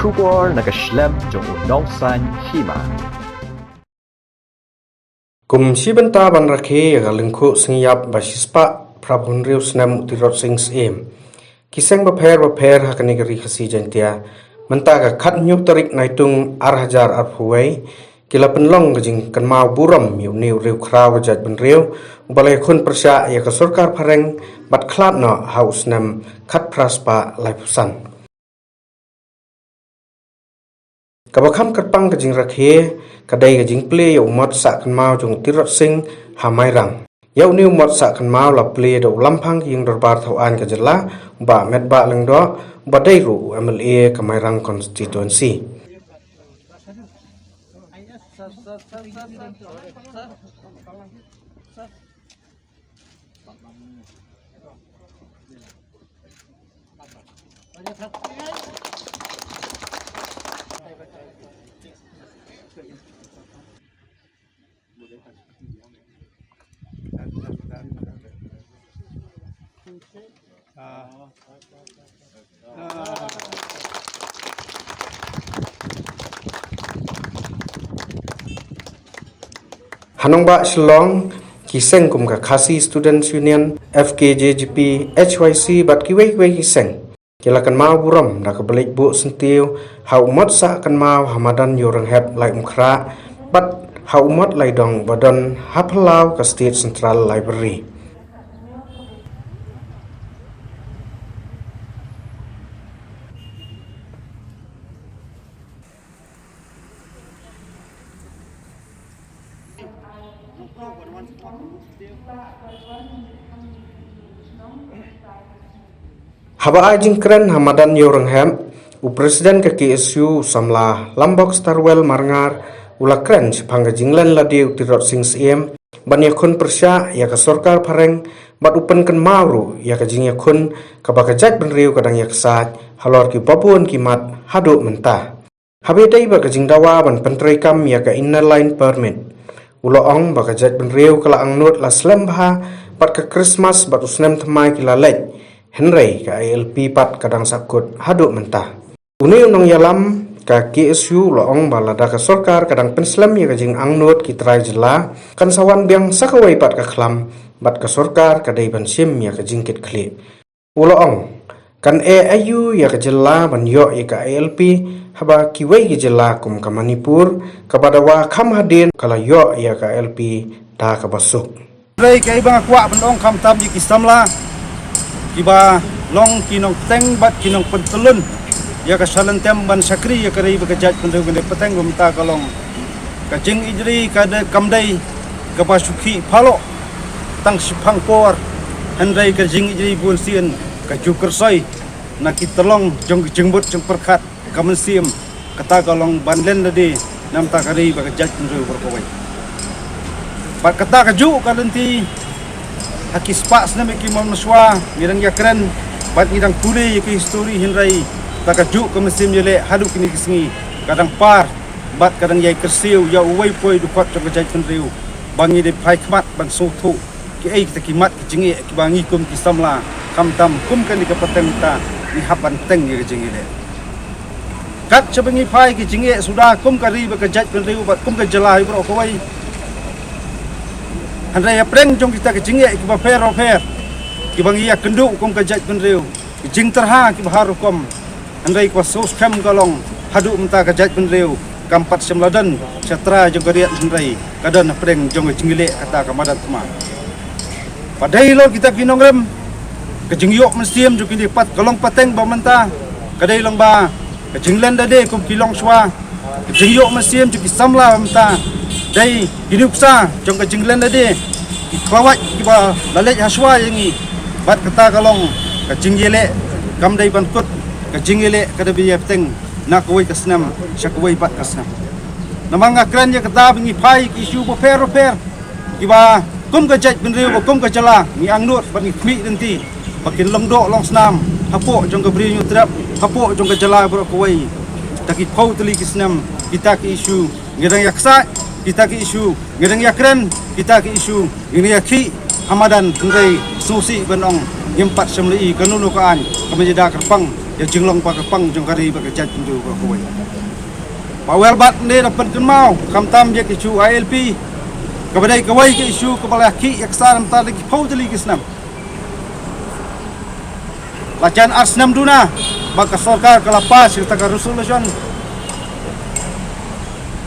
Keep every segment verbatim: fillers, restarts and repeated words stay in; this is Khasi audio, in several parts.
Khubor na ka shlem jong u nongsan hima. Kum shi bynta ban rakhe ïa ka lyngkhuh sngi ïap ba shispah phra phew hynriew snem u Tirot Sing Syiem, ki seng bapher bapher ha kane ka ri Khasi Jaiñtia, mynta ka khathynñiew tarik Naitung ar hajar arphew wei, ki la pynlong ka jingkynmaw burom ïa une u riewkhraw ka jaitbynriew uba la ïakhun pyrshah ïa ka sorkar phareng bad khlad noh ha u snem khatphra spah laiphew san. Kaba kham kyrpang ka jingrakhe ka dei ka jingplie ïa u mot sah kynmaw jong u Tirot Sing ha Mairang. Ïa une u mot sah kynmaw la plie da u Lamphang ka ïing dorbar thaw aiñ ka jylla, u Bah Metbah Lyngdoh, uba dei ruh u M L A ka Mairang constituency. Ha nongbah Shillong, ki seng kum ka Khasi Students Union, F K J G P, H Y C bad kiwei kiwei ki seng, ki la kynmaw burom da kaba leit buh syntiew ha u mot sah kynmaw ha madan Ïewrynghep Laitumkhrah bad ha u mot Laidong ba don ha phyllaw ka State Central Library. Haba ai jingkren ha madan Ïewrynghep, u President ka K S U, u samla Lambok Starwell Marngar, u la kren shaphang ka jinglen lade u Tirot Sing Syiem ban ïakhun pyrshah ïa ka sorkar phareng bad u pynkynmaw ruh ïa ka jingïakhun kaba ka jaitbynriew ka dang ïaksaid halor kiba bun ki mat haduh mynta. Haba ïadei bad ka jingdawa ban pyntreikam ïa ka Inner Line Permit, u la ong ba ka jaitbynriew ka la angnud la slem bha bad ka Krismas bad u snem thymmai ki la leit, hynrei ka I L P pat ka dang sahkut haduh mynta. Une u nongïalam ka K S U u la ong ba lada ka sorkar ka dang pynslem ïa ka jingangnud ki trai jylla, kan sa wan biang sa kawei pat ka khlam bad ka sorkar ka dei ban shim ïa ka jingkitkhlieh. U la ong, kan eh aïu ïa ka jylla ban ïoh ïa ka I L P haba kiwei ki jylla kum ka Manipur kaba dawa kham hadien ka la ïoh ïa ka I L P da kaba suk. Hynrei kaei ba nga kwah ban ong khamtam ïa ki samla kiba long ki nongpynteng bad ki nongpyntyllun ïa ka shalynter ban shakri ïa ka ri bad ka jaitbynriew, kane ka pateng ba mynta ka long ka jingijri ka dei kam dei kaba shu khih phaloh tang shiphang por, hynrei ka jingijri bunsien ka ju kyrsoi na ki tyllong jong ka jingmut jingpyrkhat ka mynsiem, kata ka long ban len lade na ka bynta ka ri bad ka jaitbynriew baroh kawei. Bad kata kajuh ka lynti ha ki spah snem ïa ki mon mynshuwa ngi dang ïakren bad ngi dang pule ïa ki histori, hynrei kata kajuh ka mynsiem ïaleh haduh kine ki sngi ka dang par bad ka dang ïai kyrsiew ïa uwei pa uwei u dkhot jong ka jaitbynriew ba ngi dei phai khmat ban sngewthuh kiei kita ki mat ki jingeh kiba ngi kum ki samla, khamtam kum kane ka pateng ta, ngi hap ban teng ïa ka jingeh. Kat shaba ngi phai ki jingeh suda kum ka ri bad ka jaitbynriew bad kum ka jylla hi baroh kawei, hynrei hapdeng jong kita ki jingeh kiba pher bapher kiba ngi ïakynduh kum ka jaitbynriew, ki jingtyrha kiba har rukom, hynrei kaba sngewskhem ka long haduh mynta ka jaitbynriew kam pat shym la don sha trai jong ka riat, hynrei ka don hapdeng jong ka jingïaleh kata ka madan thma. Ba dei halor kita ki nongrim, ka jingïoh mynsiem jong kine pat ka long pateng ba mynta ka dei long ba ka jinglen lade kum ki longshuwa, ka jingïoh mynsiem jong ki samla ba mynta dei ki nuksa jong ka jinglen lade, ki khlawait kiba la leit ha shuwa ïa ngi. Bad kata ka long ka jingïaleh kam dei ban kut, ka jingïaleh ka dei ban ïai bteng na kawei ka snem sha kawei pat ka snem. Namar nga kren ïa kata ba ngi phai ki issue bapher bapher kiba kum ka jaitbynriew bad kum ka jylla ngi angnud bad ngi khmih lynti ba kin long doh long snam hapoh jong ka Bri u Hynñiewtrep, hapoh jong ka jylla baroh kawei. Da ki phew tylli ki snem kita ki issue ngi dang ïaksaid, kita ki issue ngi dang ïakren, kita ki issue ngi dang ïakhih ha madan, hynrei sngewsih ban ong ngim pat shym la i kano kano ka aiñ kaba ïada kyrpang ïa ka jinglong ba kyrpang jong ka ri bad ka jaitbynriew baroh kawei. Ba wer bad ne da pynkynmaw khamtam ïa ka issue I L P, kaba dei kawei ka issue kaba la khih ïa ka sar mynta da ki phew tylli ki snem. La jan ar snem duna ba ka sorkar ka la pass ïa kata ka resolution.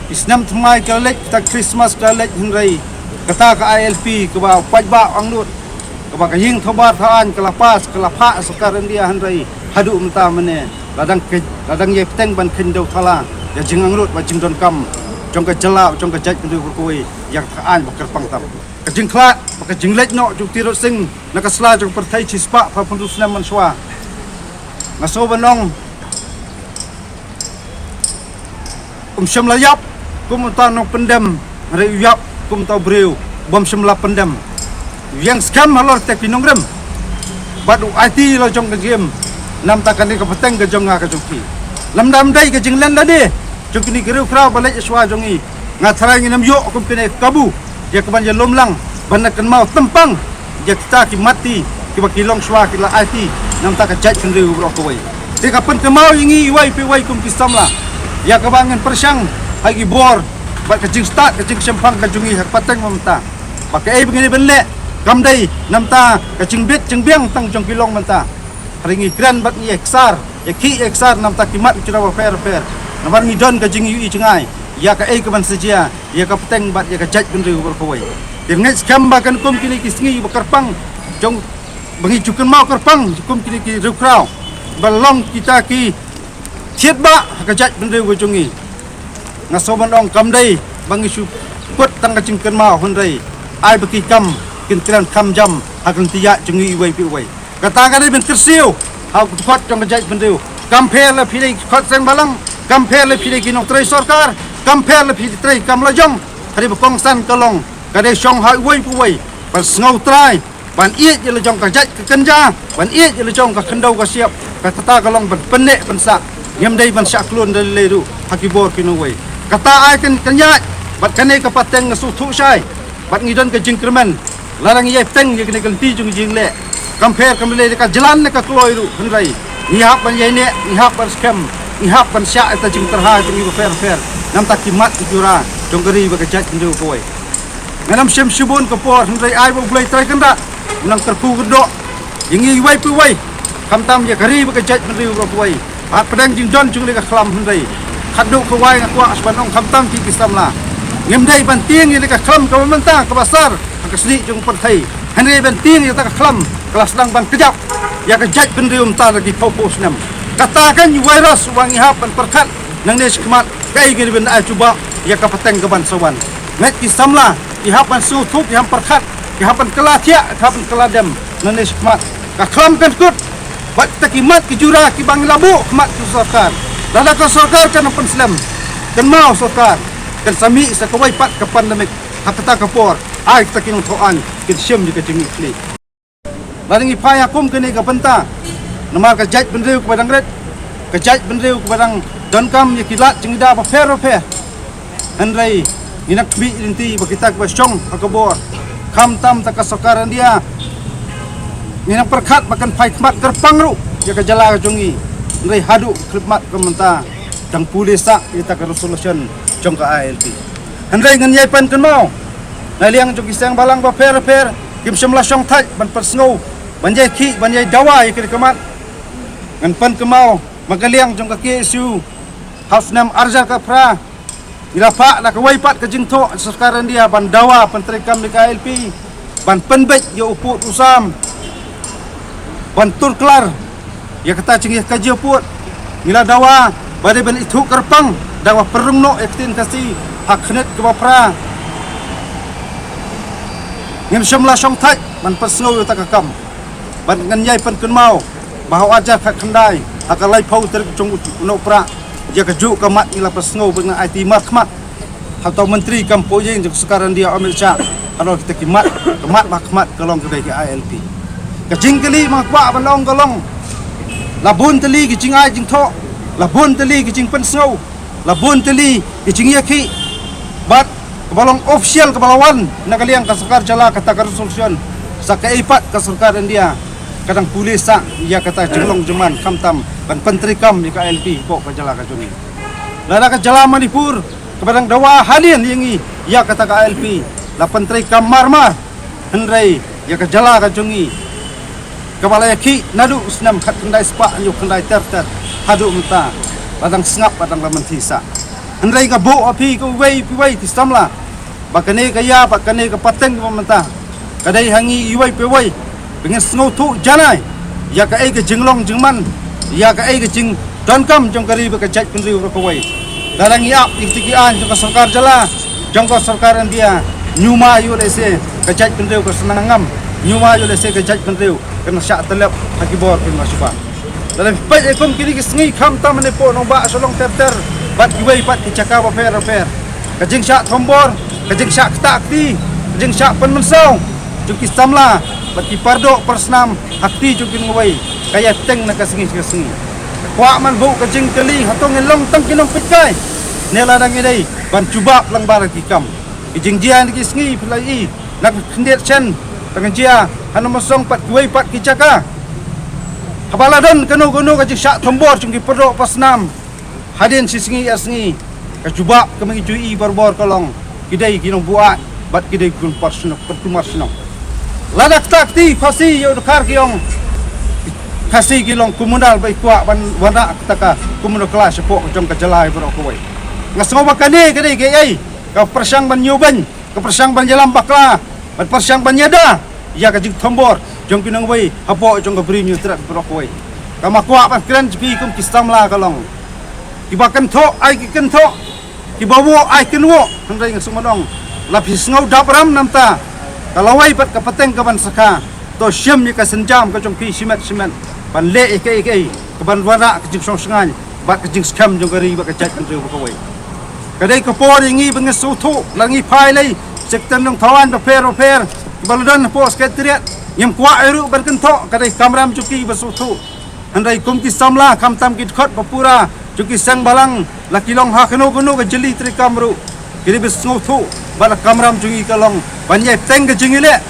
Ki snem thymmai ka la leit, kata Christmas ka la leit, hynrei kata ka I L P kaba paidbah angnud, kaba ka ïing thobar thaw aiñ ka la pass, ka la phah sorkar India, hynrei haduh mynta mynne la dang khein, la dang ïai bteng ban kheiñ dew thala ïa jingangnud bad jingdonkam jong ka jylla, jong ka jaitbynriew baroh kawei ïa ka aiñ ba kyrpang tam. Ka jingkhlad bad ka jingleit noh jong u Tirot Sing na ka sla jong ka pyrthei shispah phra phew hynriew snem mynshuwa. Nga sngew ban ong, um shym la ïap kum uta u nongpyndem, hynrei u ïap kum uta u briew bym shym la pyndem. U ïeng skhem halor kita ki nongrim bad u aiti la jong ka jingim. Namar kane ka pateng ka jong nga ka jong phi. Lymda ym dei ka jinglen lade jong kine ki riewkhraw ba leit shuwa jong ngi, nga tharai ngin ym ïoh kum kine ki kabu ïa kaban ïalum lang ban da kynmaw tympang ïa kita ki mat ti kiba ki longshuwa ki la aiti na ka bynta ka jaitbynriew baroh kawei. Te ka pynkynmaw ïa ngi iwei pa iwei kum ki samla ïa kaba ngin pyrshang ha ki bor bad ka jingstad ka jingshemphang ka jong ngi ha ka pateng mynta. Ba kaei ba ngin ïa ban leh kam dei na ka bynta ka jingbit jingbiang tang jong ki long mynta. Hynrei ngi kren bad ngi ïa ksar, ïa khih ïa ksar na ka bynta ki mat ki jura bapher bapher. Namar ngi don ka jingïohi jngai ïa kaei kaban sa jia ïa ka pateng bad ïa ka jaitbynriew baroh kawei. Te ngeit skhem ba kan kum kine ki sngi ba kyrpang jong, ba ngi ju kynmaw kyrpang kum kine ki riewkhraw ba long kita ki thied ba ha ka jaitbynriew ka jong ngi. Nga sngew ban ong kam dei ba ngi shu put tang ka jingkynmaw, hynrei ai ba ki kam kin kren kham jam ha ka lynti ïaid jong ngi iwei pa iwei. Kata ka dei ban kyrsiew ha u dkhot jong ka jaitbynriew. Kam pher la phi dei ki khot seng balang, kam pher la phi dei ki nongtrei sorkar, kam pher la phi dei trei kam la jong. Ka dei ba kongsan ka long ka dei shong ha iwei pa iwei ban sngewtrai, ban ïeit ïa la jong ka jait ka kynja, ban ïeit ïa la jong ka khyndew ka shyiap. Kata ka long ban pynneh pynsah, ngim dei ban shah khlun da lei lei ruh ha ki bor ki nongwei. Kata ai kan kan ïaid bad kane ka pateng nga sngewthuh shai bad ngi don ka jingkyrmen. Lada ngi ïai bteng ïa kane ka lynti jong ka jingleh, kam pher kam lei da ka jlan ne ka kloi ruh, hynrei ngi hap ban ïai neh, ngi hap ban skhem, ngi hap ban shah ïa ka jingtyrha jong ngi bapher bapher na ka bynta ki mat ki jura jong ka ri bad ka jaitbynriew kawei. Ngam shym shibun ka por, hynrei ai ba U Blei Trai Kynrad un nang kyrkhu kyrdoh ïa ngi iwei pa iwei, khamtam ïa ka ri bad ka jaitbynriew baroh kawei. Hapdeng jingdon jong ngi ka khlam, hynrei haduh kawei nga kwah shu ban ong khamtam ïa ki samla, ngim dei ban tieng ïa ka khlam kaba mynta kaba sar ha ka snieh jong ka pyrthei, hynrei ban tieng ïa ka khlam ka la sdang ban kjap ïa ka jaitbynriew mynta da ki phew phew snem. Kata ka virus uba ngi hap ban pyrkhat nangne shakhmat, kaei ngi dei ban ai jubab ïa ka pateng kaban sa wan. Ngeit ki samla ki hap ban sngewthuh, ki hap pyrkhat, ki hap ban kylla thiah, ki hap ban kylla dem nangne shakhmat. Ka khlam kan kut bad kita ki mat ki jura kiba ngi la buh khmat ki sorkar. Lada ka sorkar kan pynslem, kynmaw sorkar kan sa mih sa kawei pat ka pandemic. Ha kata ka por ai kita ki nongthoh aiñ kin shim ïa ka jingmihkhlieh. Lada ngi phai ha kum kane ka bynta, namar ka jaitbynriew kaba dang rit, ka jaitbynriew kaba dang donkam ïa ki lad jingïada bapher bapher. Hynrei ngi nang khmih lynti ba kita kiba shong ha ka bor, khamtam da ka sorkar India, ngi nang pyrkhat ba kan phai khmat kyrpang ruh ïa ka jylla ka jong ngi. Hynrei haduh khyllipmat ka mynta dang pule sah ïa ka resolution jong ka I L P. Hynrei ngan ïai pynkynmaw na liang jong ki seng balang bapher bapher, kim shym la shong thait ban pynsngew, ban ïai khih, ban ïai dawa ïa kane ka mat. Ngan pynkynmaw, na ka liang jong ka K S U, ha u snem ar hajar khatphra ngi la phah da kawei pat ka jingthoh sorkar India ban dawa pyntreikam ïa ka I L P, ban pynbeit ïa u pud u sam, ban tur klar ïa kata jingïakajia pud. Ngi la dawa ba dei ban ithuh kyrpang da kaba pynrung noh ïa ka ktien Khasi ha ka khyndiat kaba phra. Ngim shym la shong thait ban pynsngew ïa kata ka kam. Bad ngan ïai pynkynmaw ba ha u ar hajar khatkhyndai, ha ka laiphew tarik jong u Nohprah, ïa kajuh ka mat ngi la pynsngew bad ngan aiti markhmat ha uta u myntri kam poh ïing jong ka sorkar India, Amit Shah, halor kita ki mat, ka mat ba khmat ka long ka dei ka I L P. Ka jingkylli ba nga kwah ban ong ka long, la bun tylli ki jingai jingthoh, la bun tylli ki jingpynsngew, la bun tylli ki jingïakhih, bad kaba long official kaba la wan na ka liang ka sorkar jylla kata ka resolution, sa kaei pat ka sorkar India ka dang pule sah ïa kata ka jinglong jingman khamtam ban pyntreikam ïa ka I L P hapoh ka jylla ka jong ngi. Lada ka jylla Manipur kaba dang dawa hadien ïa ngi ïa kata ka I L P la pyntreikam mar mar, hynrei ïa ka jylla ka jong ngi kaba la ïakhih naduh u snem khatkhyndai spah hynñiewphew khyndai ter ter haduh mynta la dang sngap, la dang la mynthi sah. Hynrei nga buh ha phi kiwei kiwei ki samla ba kane ka ïa bad kane ka pateng kaba mynta ka dei ha ngi iwei pa iwei ba ngin sngewthuh janai ïa kaei ka jinglong jingman, ïa kaei ka jingdonkam jong ka ri bad ka jaitbynriew baroh kawei. Lada ngi ap ïa kita ki aiñ jong ka sorkar jylla, jong ka sorkar India, ñiuma ïoh lehse ka jaitbynriew ka shnang ngam, ñiuma ïoh lehse ka jaitbynriew kan shah tyllep ha ki bor kiba shu bang. Lada phi peit ïa kum kine ki sngi khamtam mynne hapoh nongbah Shillong ter ter bad kiwei pat ki jaka bapher bapher, ka jingshah thombor, ka jingshah ktah kti, ka jingshah pynmynsaw jong ki samla bad ki pardoh parsnam ha kti jong ki nongwei ka ïateng na ka sngi sha ka sngi. Ka kwah man buh ka jingkylli, hato ngin long tang ki nongpeitkai ne lada ngi dei ban jubab lyngba ki kam? Ki jingjia na ki sngi phi la ïohi na ka khyndiat shen, tang ka jia ha Nongmynsong pat kiwei pat ki jaka. Haba la don kano kano ka jingshah thombor jong ki pardoh parsnam hadien shi sngi ar sngi, ka jubab kaba ngi ju ïohi barabor ka long ki dei ki nongbuaid bad ki dei ki khun parsnam, khun parsnam. Lada ktah kti Khasi ïa u dkhar ki ong, Khasi ki long communal ba i kwah ban wanrah kata ka communal clash hapoh jong ka jylla baroh kawei. Nga sngew ba kane ka dei kaei ka pyrshang ban ñiewbeiñ, ka pyrshang ban ïalam bakla, ban pyrshang ban ïada ïa ka jingthombor jong ki nongwei hapoh jong ka Bri Hynñiewtrep baroh kawei. Kaba nga kwah ban kren jong phi kum ki samla ka long, kiba kynthoh ai ki kynthoh, kiba woh ai kin woh. Hynrei nga sngewdong, la phi sngew dap ram namta ka lawei bad ka pateng ka ban sakha, to shim ïa ka sienjam ka jong phi shimet shimet ban leh ïa kaei kaei ka ban wanrah ka jingsngewsynei bad ka jingskhem jong ka ri bad ka jaitbynriew baroh kawei. Ka dei ka por ïa ngi ba ngin sngewthuh, la ngi phai lei sha ki tnat jong thawaiñ bapher bapher kiba la don hapoh Secretariat, ngim kwah ei ruh ban kynthoh, ka dei kamram jong ki ba sngewthuh. Hynrei kum ki samla khamtam ki dkhot ba pura jong ki seng balang, la ki long ha kano kano ka jylli treikam ruh, ki dei ba sngewthuh ba la kamram jong ngi ka long ban ïai bteng ka jingïaleh,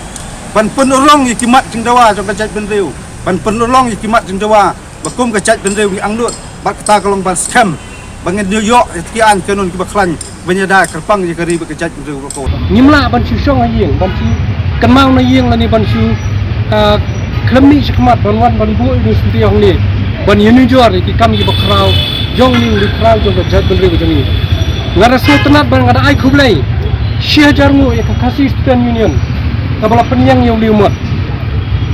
ban pynurlong ïa ki mat jingdawa jong ka jaitbynriew, ban pynurlong ïa ki mat jingdawa ba kum ka jaitbynriew ngi angnud. Bad kata ka long ban skhem ba ngin ïoh ïa ki aiñ kanun kiba khlaiñ ban ïada kyrpang ïa ka ri bad ka jaitbynriew baroh kawei. Ngim lah ban shu shong ha ïing, ban shu kynmaw na ïing lane ban shu, ah, khlem mih shakhmat ban wan ban buh ïa u syntiew hangne ban ïanujor ïa ki kam kiba khraw jong une u riewkhraw jong ka jaitbynriew ka jong ngi. Nga da sngewtynnat bad nga da ai khublei shi hajar nguh ïa ka Khasi Student Union kaba la pynïeng ïa u liumot.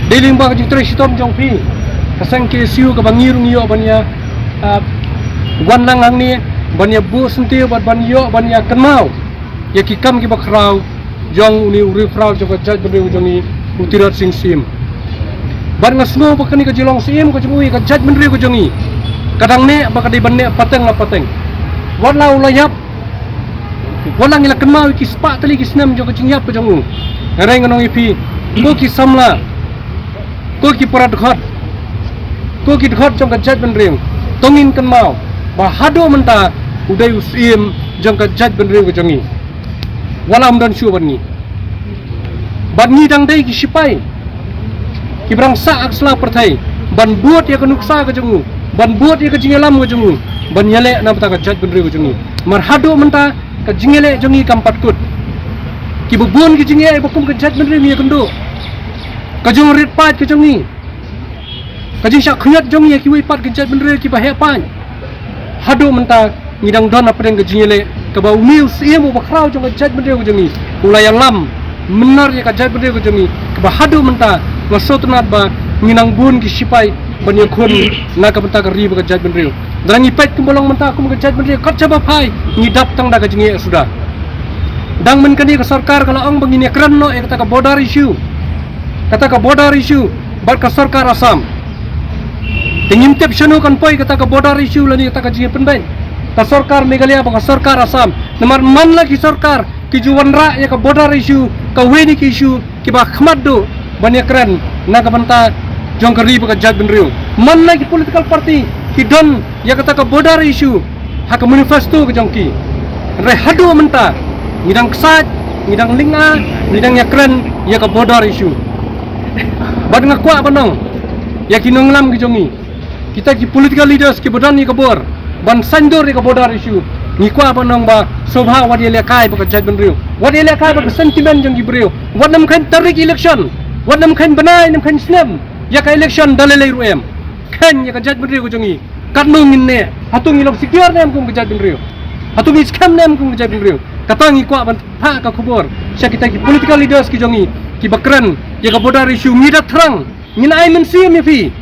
Dei lyngba ka jingtrei shitom jong phi, ka seng K S U kaba ngi ruh ngi ïoh ban ïa, ah, wan lang hangne ban ïa buh syntiew bad ban ïoh ban ïa kynmaw ïa ki kam kiba khraw jong une u riewkhraw jong ka jaitbynriew jong ngi, u Tirot Sing Syiem. Bad nga sngew ba kane ka jinglong syiem ka jong u ïa ka jaitbynriew ka jong ngi ka dang neh ba ka dei ban neh pateng la pateng. Wat la u la ïap, wat la ngi la kynmaw ïa ki spah tylli ki snem jong ka jingïap ka jong u, hynrei ngan ong ïa phi, ko ki samla, ko ki para dkhot, ko ki dkhot jong ka jaitbynriew, to ngin kynmaw ba haduh mynta u dei u syiem jong ka jaitbynriew ka jong ngi. Wat la um don shuh bad ngi, bad ngi dang dei ki shipai kiba dang sah ha ka sla pyrthei ban bud ïa ka nuksa ka jong u, ban bud ïa ka jingïalam ka jong u ban ïaleh na bynta ka jaitbynriew ka jong ngi. Namar haduh mynta ka jingïaleh jong ngi kam pat kut. Kiba bun ki jingeh ba kum ka jaitbynriew ngi ïakynduh, ka jingrit paid ka jong ngi, ka jingshah khñiot jong ngi ïa kiwei pat ki jaitbynriew kiba heh paid. Haduh mynta ngi dang don hapdeng ka jingïaleh kaba une u syiem uba khraw jong ka jaitbynriew ka jong ngi u la ïalam mynnar ïa ka jaitbynriew ka jong ngi, kaba haduh mynta nga sngewtynnat ba ngi nang bun ki shipai ban ïakhun na ka bynta ka ri bad ka jaitbynriew. Lada ngi peit kumba long mynta kum ka jaitbynriew kat shaba phai ngi dap tang da ka jingeh suda. Dang mynta kane ka sorkar ka la ong ba ngin ïakren noh ïa kata ka border issue, kata ka border issue bad ka sorkar Assam. Te ngim tip shano kan poi kata ka border issue lane kata ka jingïapynbeit ka sorkar Meghalaya bad ka sorkar Assam. Namar man la ki sorkar ki ju wanrah ïa ka border issue kawei na ki issue kiba khmat duh ban ïakren na ka bynta jong ka ri bad ka jaitbynriew. Man la ki political party ki don ïa kata ka border issue ha ka manifesto ka jong ki. Hynrei haduh mynta ngi dang ksaid, ngi dang lynga, ngi dang ïakren ïa ka border issue. Bad nga kwah ban ong, Ïa ki nonglam ki jong ngi, kita ki political leaders kiba don ïa ka bor ban saiñdur ïa ka border issue, ngi kwah ban ong ba sngewbha wat ïalehkai bad ka jaitbynriew, wat ïalehkai bad ka sentiment jong ki briew. Wat nym kheiñ tarik election, wat nym kheiñ bnai, nym kheiñ snem ïa ka election da lei lei ruh em. Kheiñ ïa ka jaitbynriew ka jong ngi. Katno ngin neh? Hato ngi long secure ne em kum ka jaitbynriew? Hato ngi skhem ne em kum ka jaitbynriew? Kata ngi kwah ban phah ka khubor sha kita ki political leaders ki jong ngi kiba kren ïa ka border issue. Ngi da thrang, ngin ai mynsiem ïa phi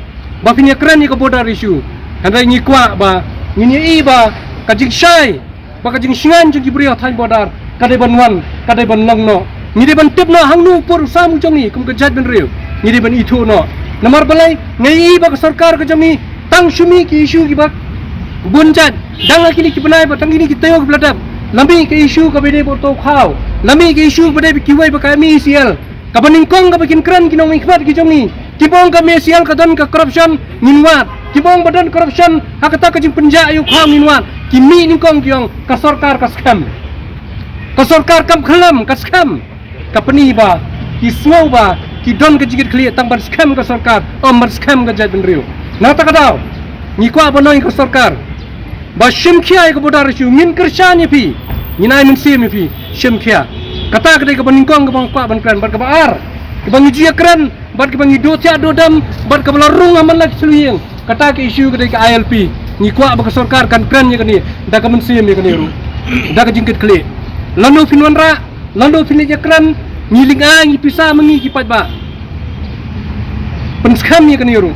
ba phin ïa kren ïa ka border issue. Hynrei ngi kwah ba ngin ïa i ba ka jingshai, ba ka jingshngaiñ jong ki briew ha thaiñ border ka dei ban wan, ka dei ban long noh. Ngi dei ban tip noh hangno u por u sam u jong ngi kum ka jaitbynriew. Ngi dei ban ithuh noh. Namar balei? Ngi i ba ka sorkar ka jong ngi tang shu mih ki issue kiba bun jait. Dang ha kine ki bnai ba tang kine ki taïew kiba la dep, la mih ka issue kaba dei ba u thaw khaw, la mih ka issue ba dei ba kiwei ba ka M E C L. Kaba nyngkong kaba kin kren ki nongmihkhmat ki jong ngi, kiba ong ka M E C L ka don ka corruption, ngin wad. Kiba ong ba don corruption ha kata ka jingpynjah ïa u khaw, ngin wad. Ki mih nyngkong ki ong ka sorkar ka skhem. Ka sorkar kam khlem, ka skhem. Ka pyni ba ki sngew ba ki don ka jingkitkhlieh tang ban skhem ka sorkar, ym ban skhem ka jaitbynriew. Na kata ka daw ngi kwah ban ong ïa ka sorkar ba shim khia ïa ka border issue. Ngin kyrshan ïa phi, ngin ai mynsiem ïa phi, shim khia. Kata ka dei kaba nyngkong kaba nga kwah ban kren. Bad kaba ar, kaba ngi ju ïa kren, bad kaba ngi duh thiah duh dem, bad kaba la rung ha man la ki shlur ïing, kata ka issue ka dei ka I L P. Ngi kwah ba ka sorkar kan kren ïa kane da ka mynsiem ïa kane ruh, da ka jingkitkhlieh. Lano phin wanrah, lano phin leit ïa kren, ngi lyngngai, ngi pisa ma ngi ki paidbah. Pynskhem ïa kane ruh.